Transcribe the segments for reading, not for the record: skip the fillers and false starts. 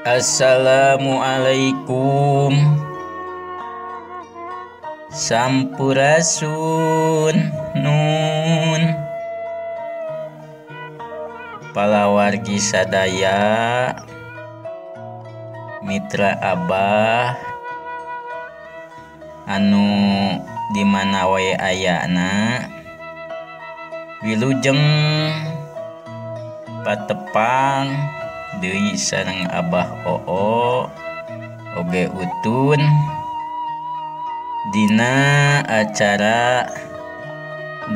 Assalamualaikum. Sampurasun nun. Palawargi sadaya, mitra Abah anu di mana wae ayana, wilujeng patepang deui sareng Abah Oo oge Utun dina acara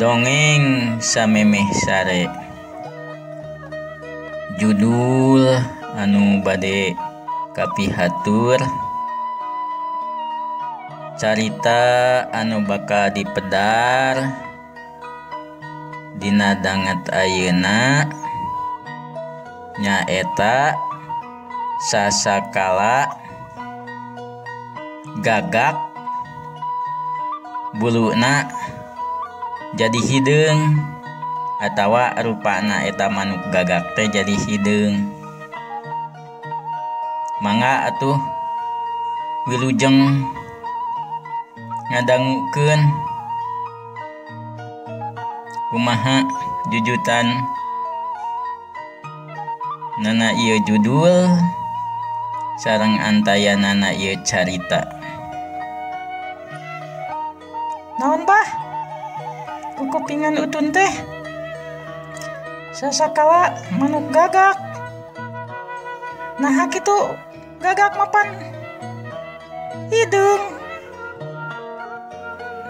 dongeng samemeh sare. Judul anu bade kapihatur, carita anu bakal dipedar dina danget ayeuna nyaeta sasakala gagak buluna jadi hideung atawa rupana eta manuk gagak teh jadi hideung. Mangga atuh wilujeng ngadangukeun kumaha jujutan nana ieu judul sareng antayanana ieu carita. Naon bah? Kukupingan Utun teh sasakala manuk gagak. Nah kitu gagak mapan hideung.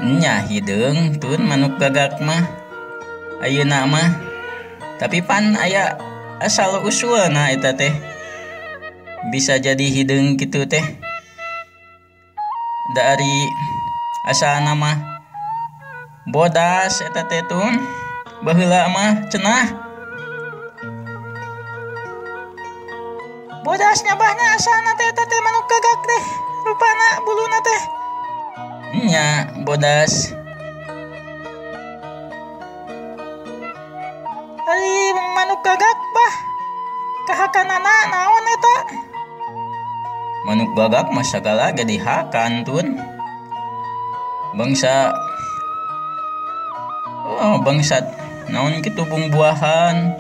Nya hideung tun manuk gagak mah ayeuna mah, tapi pan aya asal usulna eta teh bisa jadi hideung kitu teh. Dari asalna mah bodas eta teh tun, baheula mah cenah. Bodasnya bahna asalna teh eta teh manuk gagak teh, rupana buluna teh. Nya bodas. Ari manuk gagak bah kahakanana naon eta? Manuk gagak mah sagala ge dihakan tun. Bangsa oh bangsa naon kitu bungbuahan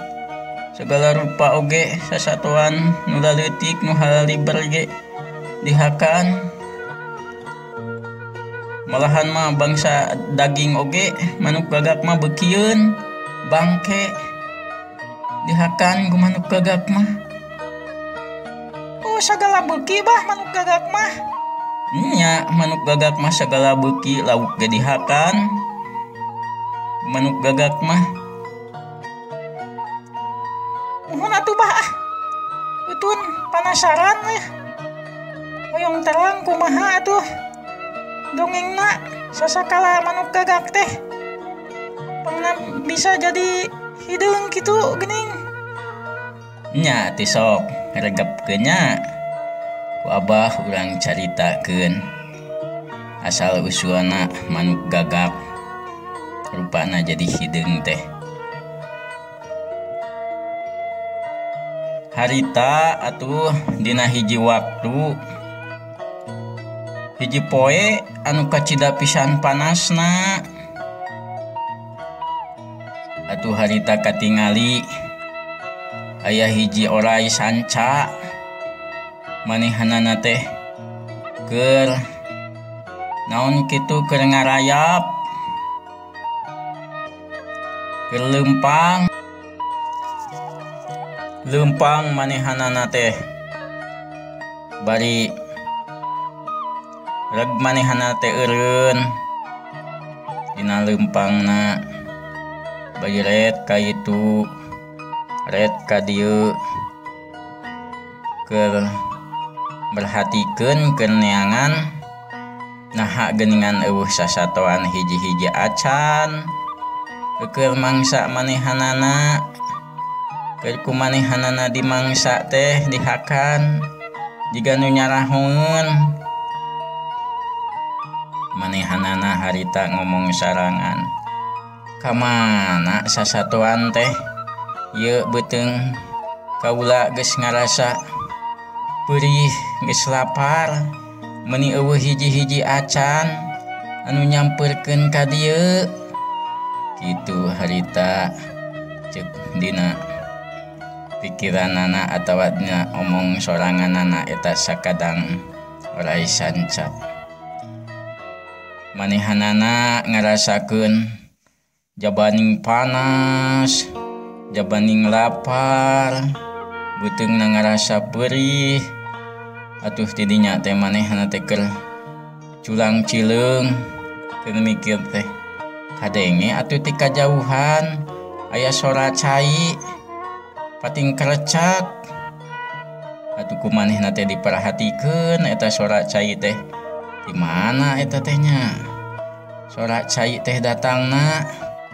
segala rupa oge sasatuan nu laleutik nu halaliber ge dihakan. Malahan mah bangsa daging oge manuk gagak mah beukieun bangke dihakan ku manuk gagak mah. Oh sagala beuki bah manuk gagak mah. Nya manuk gagak mah sagala beuki, lauk ge dihakan manuk gagak mah. Muhun atuh bah ah. Utun panasaran weh. Hoyong terang kumaha atuh dongengna sasakala manuk gagak teh pangna bisa jadi hideung kitu geuning. Nya ti sok regepkeun nya ku Abah urang caritakeun asal usulna manuk gagak rupana jadi hideung teh. Harita atuh dina hiji waktu hiji poe anu kacida pisan panasna. Atuh harita katingali aya hiji orai sanca manehanana teh keur naon kitu keur ngarayap keur leumpang leumpang manehanana teh bari reg manehana teh eureun dina leumpangna bari ret ka itu ret ka dieu keur merhatikeun keur neangan naha geuningan eueuh sasatoan hiji-hiji acan keur mangsa manehanana keur ku manehanana dimangsa teh dihakan jiga nu nyarahoeun. Manehanana harita ngomong sarangan, kamana sasatoan teh ieu beuteung kaula geus ngarasa Perih geus lapar meuni eueuh hiji-hiji acan anu nyamperkeun ka dieu. Kitu harita ceuk dina pikiranana atawa dina omong soranganana eta sakadang orai sanca. Manehanana ngarasakeun jabaning panas, jabaning lapar, beuteungna ngarasa perih. Atuh tidinya teh manehna teh keur culang cileung keur mikir teh kadenge atuh ti kajauhan aya sora cai pating kerecak. Atuh ku manehna teh diperhatikeun eta sora cai teh di mana eta teh nya, sora cai teh datangna.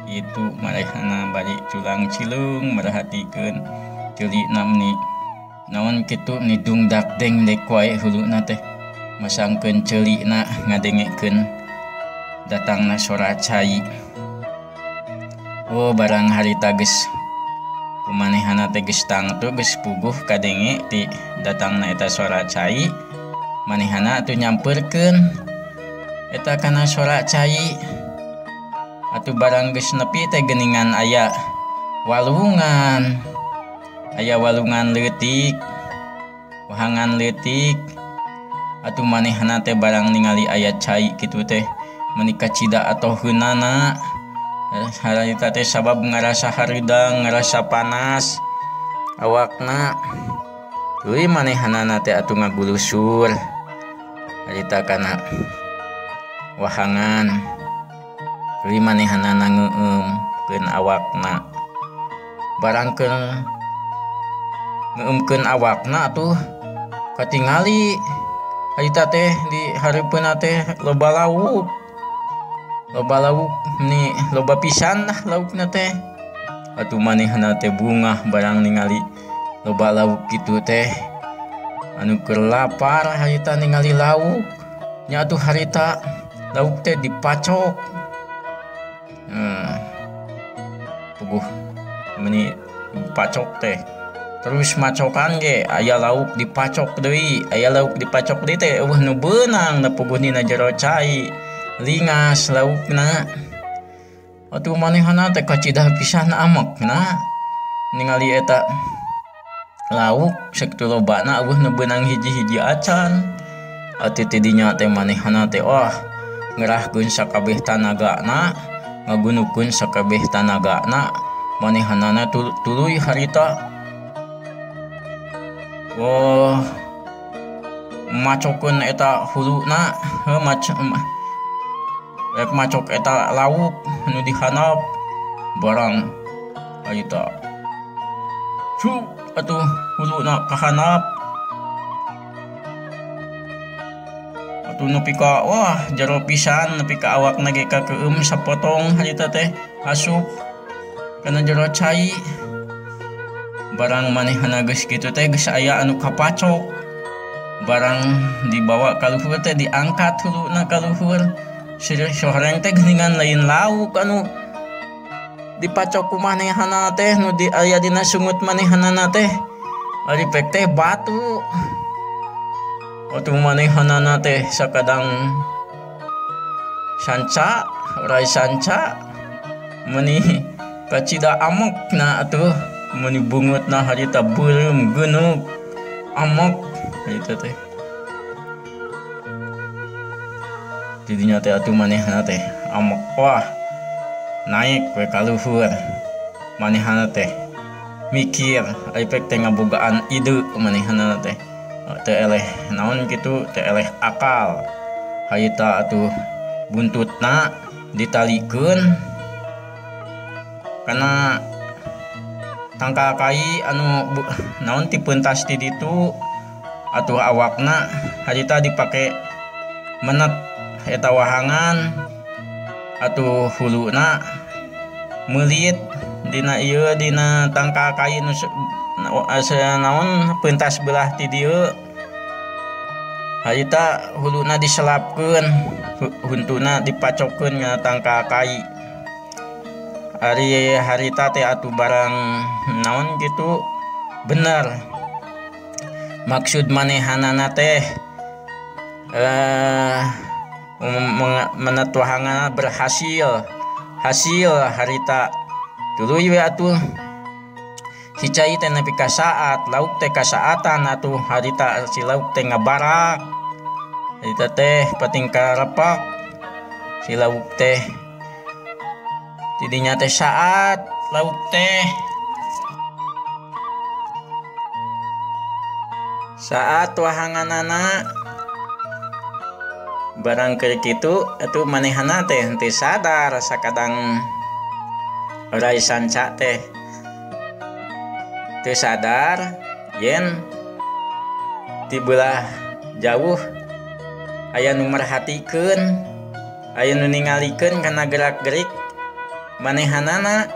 Itu manehna bari culang cileung merhatikeun ceulina meni naon kitu ni dungdak deng dek wae huluna teh masangkeun ceulina ngadengekeun datangna sora cai. Oh barang harita geus kumanehana teh geus tangtu geus puguh kadenge ti datangna eta sora cai, manehana atuh nyamperkeun eta kana sora cai. Atuh barang geus nepi teh geuningan aya walungan, aya walungan leutik, wahangan leutik. Atuh manehna teh barang ningali aya cai kitu teh meuni kacida atoheunana. Harita teh sabab ngarasa hareudang, ngarasa panas awakna. Tuluy manehanana teh atuh ngagulusur harita kana wahangan. Tuluy manehanana ngeueumkeun awakna. Barang keur ngeueumkeun awakna atuh katingali harita teh di hareupeunna teh loba lauk. Loba lauk ni loba pisan lah laukna teh. Atuh manehna teh bungah barang ningali loba lauk kitu teh. Anu keur lapar harita ningali lauk. Nya atuh harita lauk teh dipacok. Puguh meni pacok teh. Terus macokan ge aya lauk dipacok deui, aya lauk dipacok deui teh eueuh nu beunang da puguh dina jero cai. Lingas laukna. Atuh manehna teh kacida pisan amekna ningali eta lauk sakitu lobana eueuh nu beunang hiji-hiji acan. Atuh ti dinya teh manehna teh wah ngerahkeun sakabeh tanagana, ngagunukeun sakabeh tanagana. Manehanana tuluy harita wah macokeun eta huluna, heuh rek macok eta lauk nu dihanap barang harita cu atuh huluna kahanap. Atuh nepi ka wah jero pisan nepi ka awakna ge kakeum sapotong harita teh asup kana jero cai. Barang manehna geus kitu teh geus aya anu kapacok. Barang dibawa ka luhur teh diangkat huluna ka luhur. Sohoreng teh geuningan lain lauk anu dipacok ku manehna teh nu di aya dina sungut manehna teh. Ari pek teh batu. Atuh manehna teh sakadang sanca, orai sanca meuni kacida amekna atuh meuni bungutna harita beureum geunuk amek harita teh. Tidinya teh atuh manehna teh amek wah naik we ka luhur. Manehna teh mikir ari pek teh ngabogaan ide manehna teh. Teu eleh naon kitu, teu eleh akal. Harita atuh buntutna ditalikeun kana tangkal kai anu naon ti pentas ti ditu. Atuh awakna harita dipake menet eta wahangan. Atuh huluna meulit dina ieu dina tangkal kai nu naon pentas belah ti dieu. Harita huluna diselapkeun, huntuna dipacokeun kana tangkal kai. Ari harita teh atuh barang naon kitu bener. Maksud manehanana teh menet wahangan berhasil hasil harita tuluy we atuh si cai teh nepi ka saat lauk teh kasaatan atuh harita si lauk teh ngabarak harita teh pating karepak si lauk teh tidinya teh saat lauk teh saat wahanganana barang keur kitu atuh manehana teh henteu sadar sakadang orai sanca teh teu sadar yen ti beulah jauh aya nu merhatikeun aya nu ningalikeun kana gerak-gerik manehanana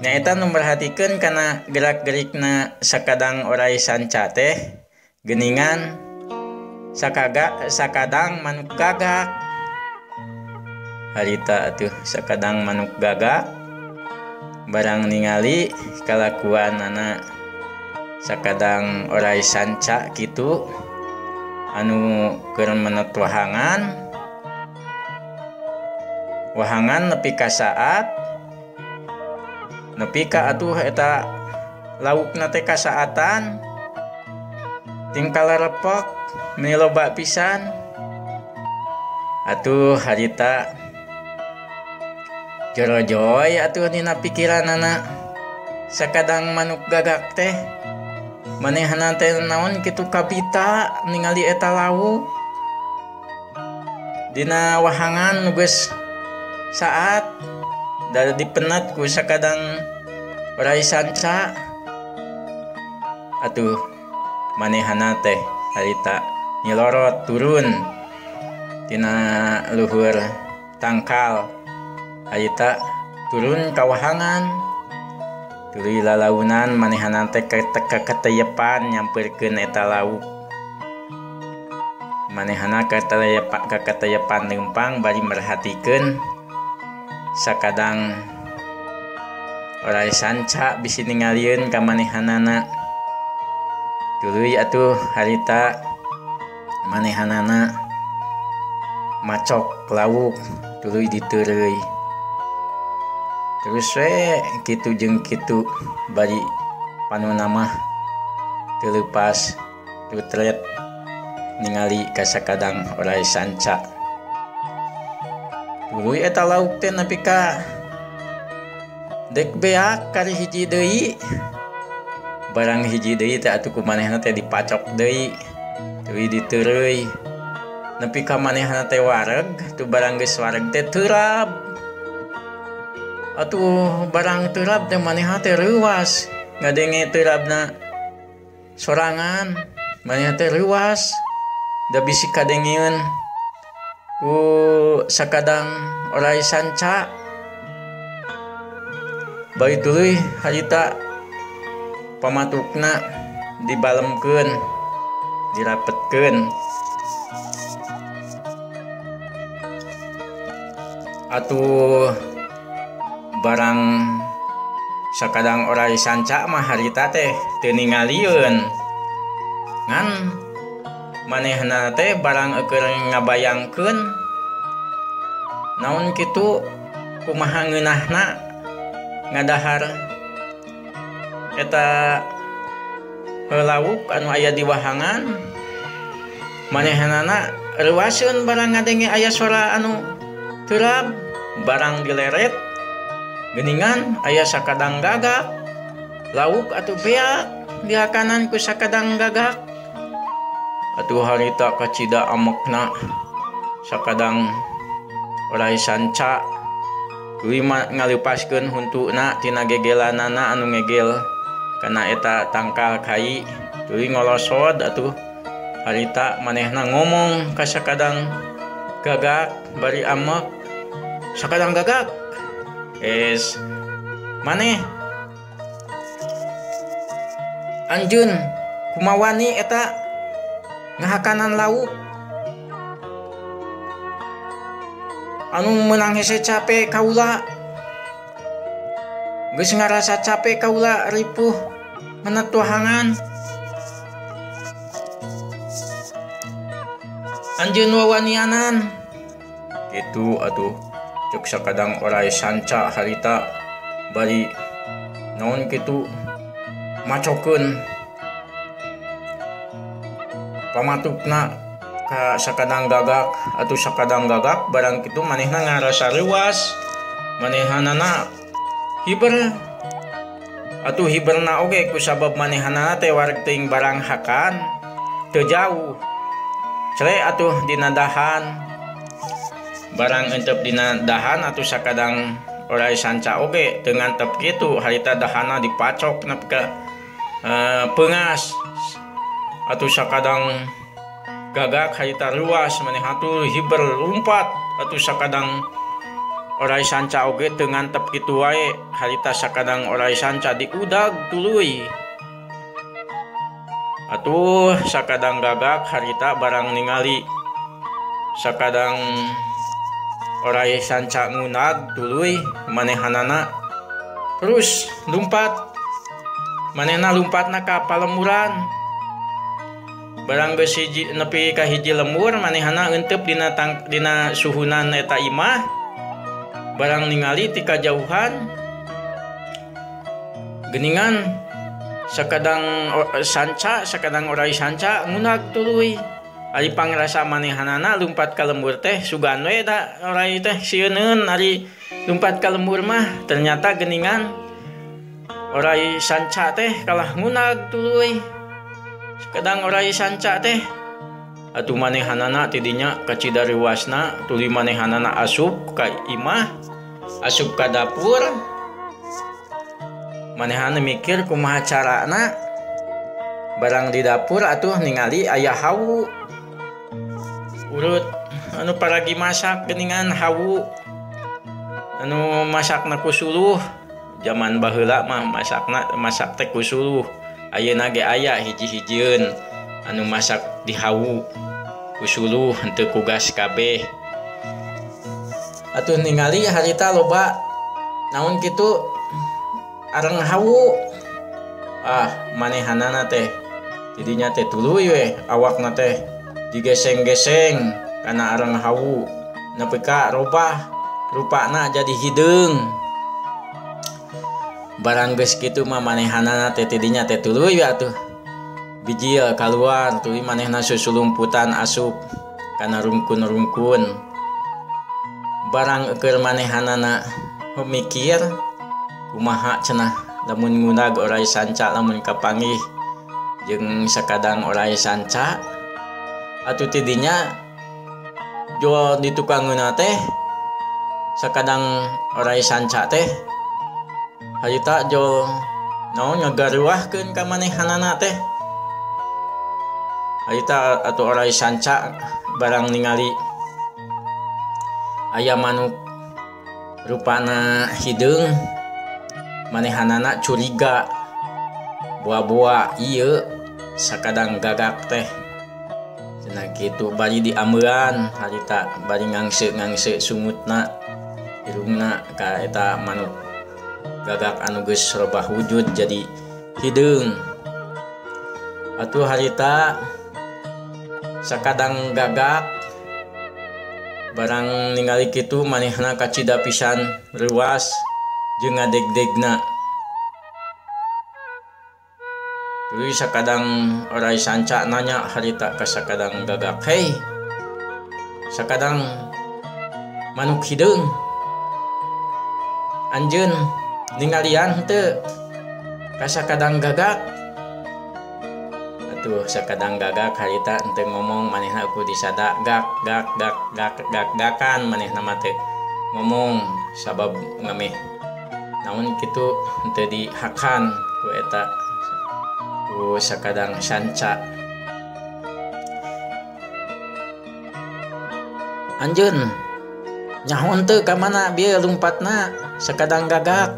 nyaeta nu merhatikeun kana gerak-gerikna sakadang orai sanca teh geuningan sakadang manuk gagak harita atuh sakadang manuk gagak barang ningali kalakuanana sakadang orai sanca kitu anu keur menet wahangan wahangan nepi ka saat nepi ka atuh eta laukna teh kasaatan tingkal repok meni loba pisan atuh harita jorojoy atuh dina pikiranana sakadang manuk gagak teh manehna teh naon kitu kabita ningali eta lauk dina wahangan nu geus saat da dipenat ku sakadang orai sanca atuh manehna teh harita nyilorot turun tina luhur tangkal harita turun ka wahangan tuluy lalaunan manehna teh kateyepan nyamperkeun eta lauk manehna kateyepan leumpang bari merhatikeun sakadang orai sanca bisi ningalieun ka manehanana tuluy atuh harita manehanana macok lauk tuluy diteureuy terus we kitu jeung kitu bari panuna mah teu leupas tutret ningali ka sakadang orai sanca tuluy eta lauk teh nepi ka dek beak kari hiji deui barang hiji deui teh atuh ku manehna teh dipacok deui tuluy diteureuy nepi ka manehna teh wareg tu barang geus wareg teh teurab atuh barang teurab teh manehna teh reuwas ngadenge teurabna sorangan manehna teh reuwas da bisi kadengeun ku sakadang orai sanca bari tuluy harita pamatukna dibalemkeun dirapetkeun atuh barang sakadang orai sanca mah harita teh teu ningalieun ngan manehna teh barang keur ngabayangkeun naon kitu kumaha ngeunahna ngadahar eta lauk anu aya di wahangan manehanana reuaseun barang ngadenge aya sora anu teurab barang dileret geuningan aya sakadang gagak lauk atuh beak dihakanan ku sakadang gagak atuh harita kacida amekna sakadang orai sanca tuluy ngaleupaskeun huntuna tina gegelanana anu ngegel kana eta tangkal kai tuluy ngolosod atuh harita manehna ngomong ka sakadang gagak bari amek sakadang gagak es maneh anjeun kumawani eta ngahakanan lauk anu meunang hese cape kaula geus ngarasa cape kaula ripuh menet wahangan Anjeun wawanianan kitu atuh cek sakadang orai sanca harita bari naon kitu macokeun pamatukna ka sakadang gagak atuh sakadang gagak barang kitu manehna ngarasa reuas manehanana hiber atuh hiberna oge kusabab manehanana teh wareg teuing barang hakan teu jauh cele atuh dina dahan barang entep dina dahan atuh sakadang orai sanca oge teu ngantep kitu harita dahana dipacok nepi ka peungas atuh sakadang gagak harita ruas manehna tuh hiber lumpat atuh sakadang orai sanca oge teu ngantep kitu wae harita sakadang orai sanca diudag tuluy atuh sakadang gagak harita barang ningali sakadang orai sanca ngunag tuluy manehanana terus lumpat manehna lumpatna ka palemuran barang geus hiji nepi ka hiji lemur manehna eunteup dina suhunan eta imah barang ningali ti kajauhan geuningan sakadang sanca sakadang orai sanca ngunag tuluy ari pangrasa manehanana lumpat ka lembur teh sugan we da orai teh sieuneun ari lumpat ka lembur mah ternyata geuningan orai sanca teh kalah ngunag tuluy sakadang orai sanca teh atuh manehanana ti dinya kacida reuasna tuluy manehanana asup ka imah asup ka dapur manehana mikir kumaha carana barang di dapur atuh ningali aya hawu urut anu paragi masak geuningan hawu anu masakna ku suluh jaman baheula mah masakna masak teh ku suluh ayeuna ge aya hiji-hijieun anu masak di hawu ku suluh henteu ku gas kabeh atuh ningali harita loba naon kitu areng hawu ah manehanana teh tidinya teh tuluy we awakna teh digeseng-geseng kana areng hawu nepi ka robah rupana jadi hideung barang geus kitu mah manehanana teh tidinya teh tuluy we atuh bijil kaluar tuluy manehna susulumputan asup kana rungkun-rungkun barang eueur manehanana mikir kumaha cenah lamun ngunag orai sanca lamun kapanggih jeung sakadang orai sanca atuh ti dinya jual di tukangeuna teh sakadang orai sanca teh harita jol naon ngagaruahkeun ka manehanana teh harita atuh orai sanca barang ningali aya manuk rupana hideung manehanana curiga boa-boa ieu sakadang gagak teh cenah kitu bari diameuan harita bari ngangse-ngangse sungutna irungna ka eta manuk gagak anu geus robah wujud jadi hideung atuh harita sakadang gagak barang ningali kitu manehna kacida pisan reuas jeung ngadegdegna tuluy sakadang orai sanca nanya harita ka sakadang gagak hei sakadang manuk hideung anjeun ningalian henteu ka sakadang gagak atuh sakadang gagak harita henteu ngomong manehna ku disada gak gak gak gak gak gakan manehna mah teu ngomong sabab ngameh naon kitu henteu dihakan ku eta ku sakadang sanca anjeun nyaho henteu ka mana bieu lumpatna sakadang gagak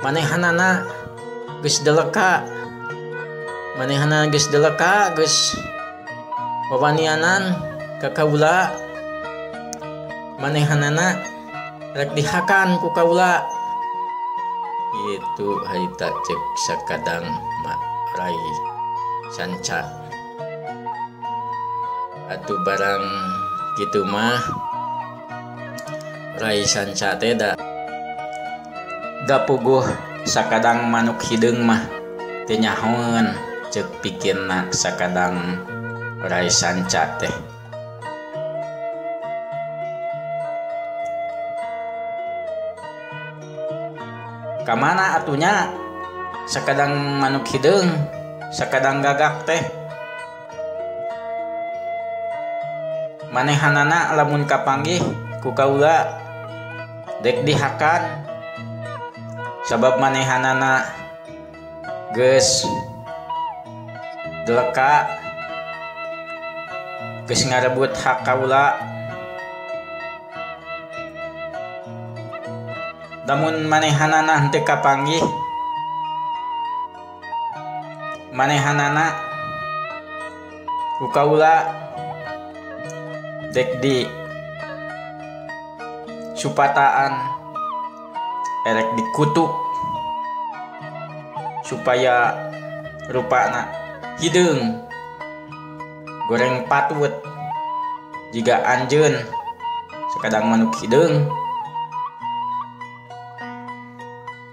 manehanana geus deleka manehana geus deleka geus wawanianan ka kaula manehanana rek dihakan ku kaula itu harita cek sakadang orai sanca Atuh barang kitu mah Rai Sanca teh da puguh sakadang manuk hideung mah teu nyahoeun ceuk pikirna sakadang Rai Sanca teh. Kamana atunya sakadang manuk hideung sakadang gagak teh? Manehanana lamun kapanggih ku kaula dek dihakan sabab manehanana geus deleka geus ngarebut hak kaula. Lamun manehanana henteu kapanggih manehanana ku kaula dek di supataan erek dikutuk supaya rupana hideung goreng patut jiga anjeun sakadang manuk hideung.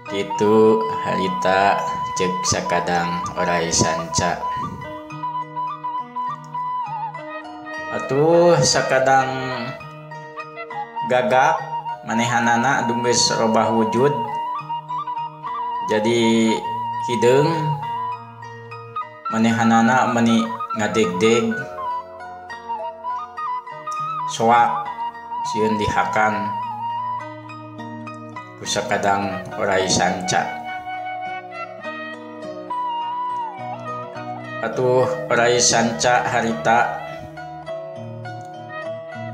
Kitu harita ceuk sakadang Orai Sanca. Atuh sakadang gagak manehanana geus robah wujud jadi hideung manehanana meni ngadegdeg soak sieun dihakan ku sakadang Orai Sanca. Atuh Orai Sanca harita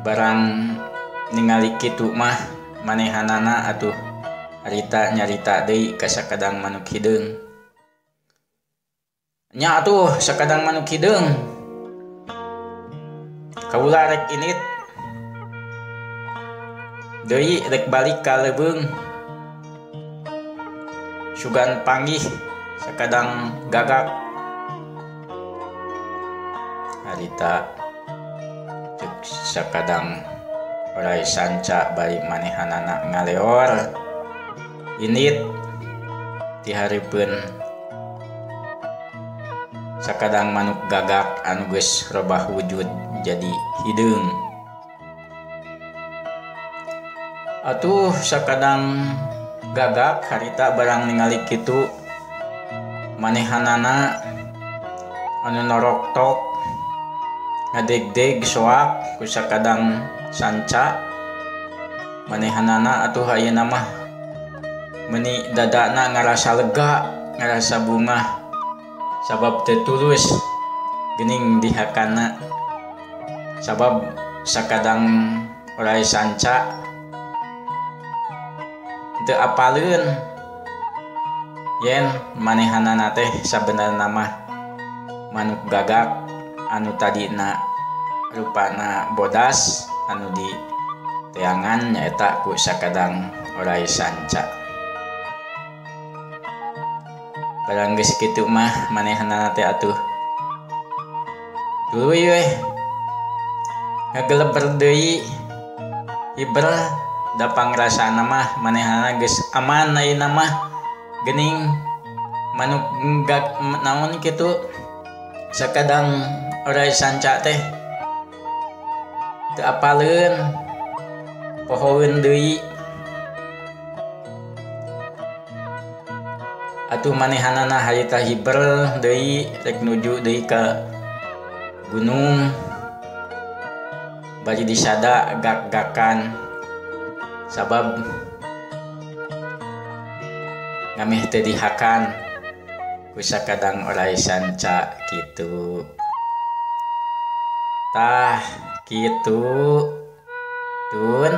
barang ningali kitu mah manehanana atuh harita nyarita deui ka sakadang manuk hideung. Nya atuh sakadang manuk hideung kaula rek init deui rek balik ka leuweung sugan panggih sakadang gagak. Harita ceuk sakadang Orai Sanca bari manehanana ngaleor init ti hareupeun sakadang manuk gagak anu geus robah wujud jadi hideung. Atuh sakadang gagak harita barang ningali kitu manehanana anu noroktok ngadegdeg soak ku sakadang Sanca manehanana atuh ayeuna mah meuni dadana ngarasa lega ngarasa bungah sabab teu tulus geuning dihakana sabab sakadang Orai Sanca teu apaleun yen manehanana teh sabenerna mah manuk gagak anu tadina rupana bodas anu di teangan nyaeta ku sakadang Orai Sanca. Barang geus kitu mah manehanana teh atuh tuluy weh ngageleber deui hiber da pangrasana mah manehanana geus aman ayeuna mah geuning manuk gag naon kitu sakadang Orai Sanca teh teu apaleun pohoeun deui. Atuh manehanana harita hiber deui rek nuju deui ka gunung bari disada gak-gakan sabab ngameh teu dihakan ku sakadang Orai Sanca kitu. Tah kitu tun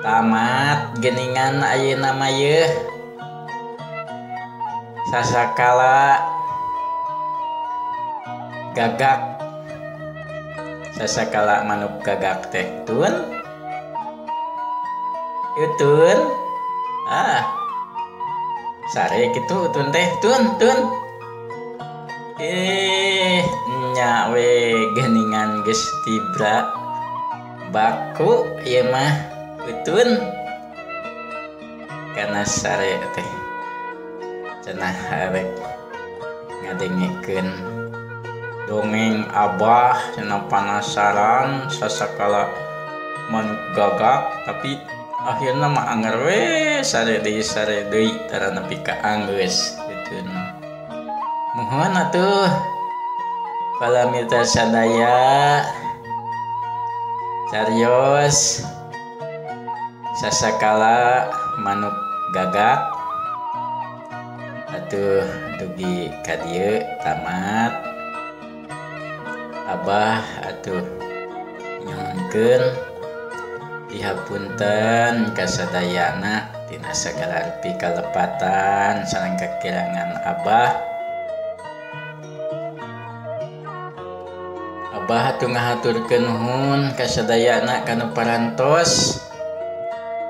tamat geuningan ayeuna mah yeuh sasakala gagak sasakala manuk gagak teh tun tun ah sare kitu tun teh tun tun Nya we geuningan geus tibra baku ieu mah utun kana sare teh cenah arek ngadengekeun dongeng abah cenah panasaran sasakala manuk gagak tapi akhirna mah anger we sare deui tara nepi ka anggeus gitu. Muhun atuh palamita sadaya carios sasakala manuk gagak atuh dugi ka dieu tamat. Abah atuh nyuhunkeun dihapunten kasadayana tina sagala rupi kalepatan sareng kakirangan abah. Abah atuh ngahaturkeun nuhun kasadayana kanu parantos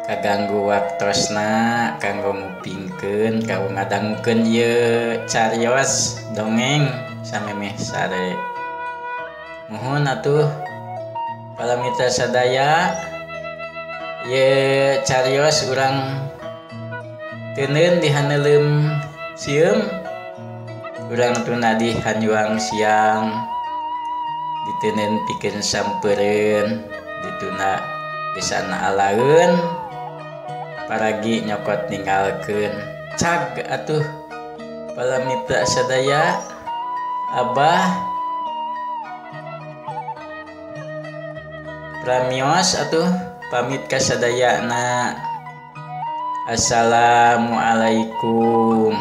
kaganggu waktosna kanggo ngupingkeun kanggo ngadangukeun ieu carios dongeng samemeh sare. Muhun atuh palamita sadaya ye carios urang teuneun di haneuleum sieum urang tuna di hanyuang siang diteuneun pikeun sampeureun dituna gesana alaeun paragi nyokot ninggalkeun cag atuh palamita sadaya. Abah pramios atuh pamit kasadayana. Assalamualaikum.